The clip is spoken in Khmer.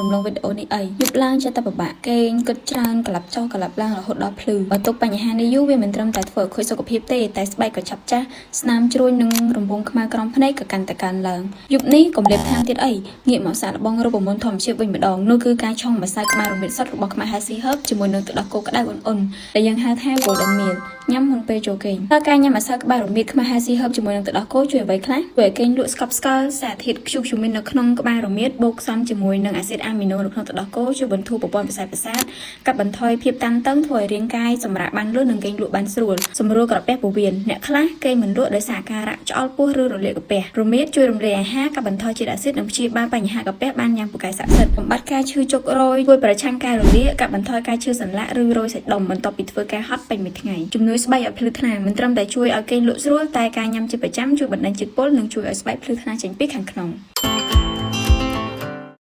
កំឡុងវីដេអូនេះអីយប់ឡើងចេះតែពិបាកគេងគិតច្រើនក្លាប់ចុះក្លាប់ឡើងរហូតដល់ភ្លឺបើទុកបញ្ហានេះយូរវាមិនត្រឹមតែធ្វើឲ្យខូចសុខភាពទេតែស្បែកក៏ឆាប់ចាស់ស្នាមជ្រួញនិងរង្វង់ខ្មៅក្រោមភ្នែកក៏កាន់តែកើនឡើងយប់នេះកុំលេបថ្នាំទៀតអីងាកមកសាកល្បងរូបមន្តធម្មជាតិវិញម្ដងនោះគឺការឆុងម្សៅក្បាលរមៀតសុទ្ធរបស់ខ្មែរ Healthy Herb ជាមួយនឹងទឹកដោះគោក្តៅអ៊ុនៗដែលយើងហៅថា Golden Milk ញ៉ាំមុនពេលចូលគេងតើការញ៉ាំម្សៅក្បាលរមៀតខ្មែរ Healthy Herb ជាមួយនឹងទឹកដោះគោជួយអ្វីខ្លះជួយឲ្យគេងលក់ស្កប់ស្កល់សារធាតុ curcumin នៅក្នុងក្បាលរមៀតបូកផ្សំជាមួយនឹងអាស៊ីតអាមីណូនៅក្នុងទឹកដោះគោជួយបន្ធូរប្រព័ន្ធប្រសាទប្រសាទកាត់បន្ថយភាពតានតឹងធ្វើឲ្យរាងកាយសម្រាកបានលឿននិងគេងលក់បានស្រួលសម្រួលក្រពះពោះវៀនអ្នកខ្លះគេងមិនលក់ដោយសារការរ៉ាក់ឆ្អល់ពោះឬរលាកកាពះរមៀតជួយរំលាយអាហារកាត់បន្ថយជាតិអាស៊ីតនិងព្យាបាលបញ្ហាកាពះបានយ៉ាងពូកែស័ក្តិសិទ្ធិបំបត្តិការឈឺចុករយជួយប្រឆាំងការរលាកកាត់បន្ថយការឈឺសន្លាក់ឬរោយសាច់ដុំបន្ទាប់ពីធ្វើការហត់ពេញមួយថ្ងៃជំនួយស្បែកឲ្យភ្លឺថ្លាមិនត្រឹមតែជួយឲ្យគេងលក់ស្រួលតែការញ៉ាំជាប្រចាំជួយបណ្ដេញជាតិពុលនិងជួយឲ្យស្បែកភ្លឺថ្លាចេញពីខាងក្នុង។